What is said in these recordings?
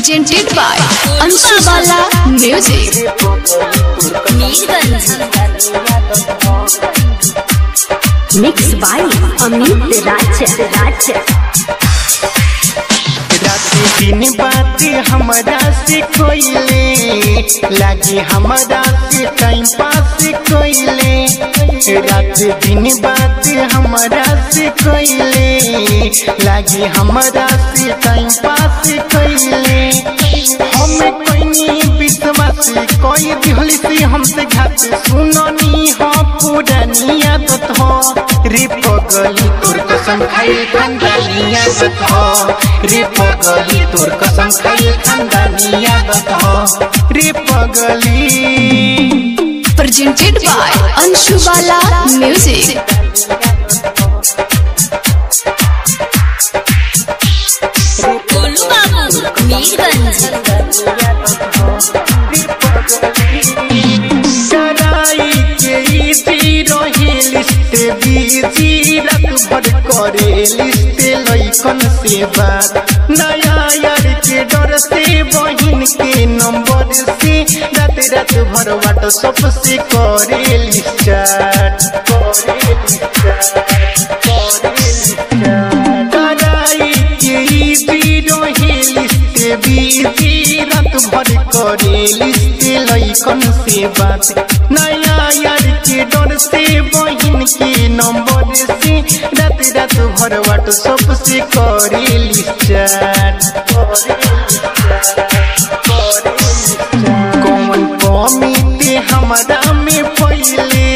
Presented by Anshubala Music. Mirganj. Mix by Amit Raj Raj. रात दिन बात हमरा से कोइले लागी हमरा से टाइम पास कोइले। रात दिन बात हमरा से कोइले लागी हमरा से टाइम पास कोइले। हम कोइनी विश्वास कोई दिहली से हमसे घात सुननी हो पुरानी आदत हो। रे पगली तोर कसम खाइल खानदानी आदत हो। रे पगली तोर कसम खाइल खानदानी आदत हो। रे पगली। Presented by Anshubala Music. Golu Babu Mirganj. कराई के इसी रहे लिस्ते बीजी रात भर करे लिस्ते लइकन से बात। नया यार के डर से बहिन के नंबर से रात रात भर व्हाट्सएप से करे लिस्ट कराई के इसी रहे लिस्ते बीजी रात भर करे लिस्ते लइकन से बात। नया यार के डर से बहिन के नंबर से रात रात भर व्हाट्सएप से करे लिस्ट। कौन कमी ते हमरा में पहिले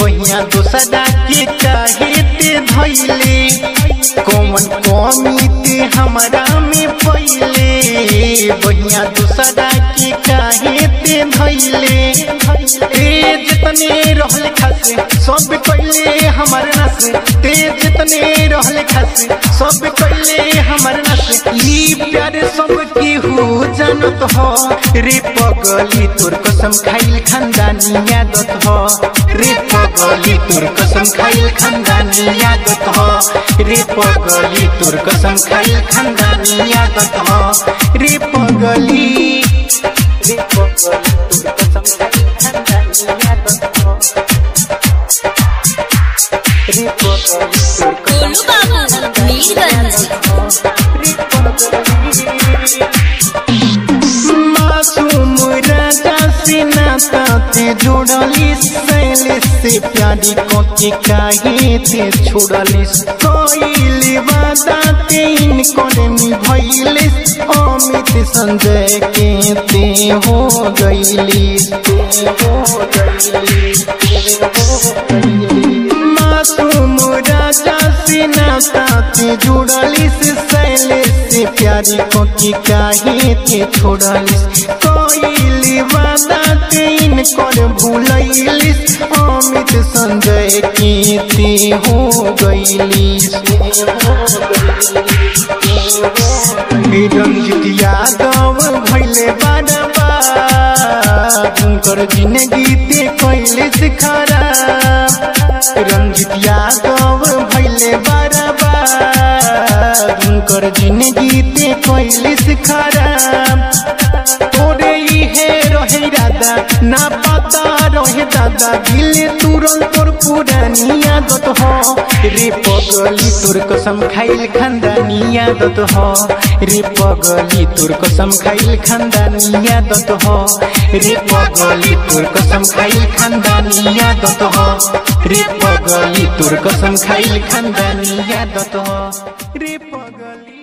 बहिया दोसरा के काहे ते धइले। कौन कमी ते हमरा में पहिले बहिया दोसरा के काहे ते धइले। ते जितने रहल खासे सब कइले हमर नस। ते जितने रहल खासे सब कइले हमर नस। ई प्यार सब केहू जानत हो। रे पगली तोर कसम खाइल खानदानी आदत हो। रे पगली तोर कसम खाइल खानदानी आदत हो। रे पगली तोर कसम खाइल खानदानी आदत हो। रे पगली। रे पगली तोर कसम खाइल खानदानी आदत हो। रे पगली तोर कसम गोलू बाबू मीरगंज। मासूम राजा से नाता ते जोड़ली शैल से प्यारी को के काहे ते छोड़लिस। कोइली वादा ते इनकर निभैलिस अमित संजय के ते हो गइलिस। मासूम राजा से नाता ते जोड़लिस शैल से प्यारी को के काहे ते छोड़लिस। कोइली वादा ते इनकर भूलैलिस अमित संजय के ते हो गइलिस। रंजित यादव भइले बर्बाद उनकर जिंदगी ते कैलिस खराब। रंजित यादव भइले बर्बाद उनकर जिंदगी ते कैलिस खराब। तोरे इहे रहे दादा ना पता रहे दादा दिल तुरंत तोर पुरानी आदत हो। रे पगली तोर कसम खाइल खानदानी आदत हो। रे पगली तोर कसम खाइल खानदानी आदत हो। रे पगली तोर कसम खाइल खानदानी आदत हो। रे पगली तोर कसम खाइल खानदानी आदत हो। रे पगली।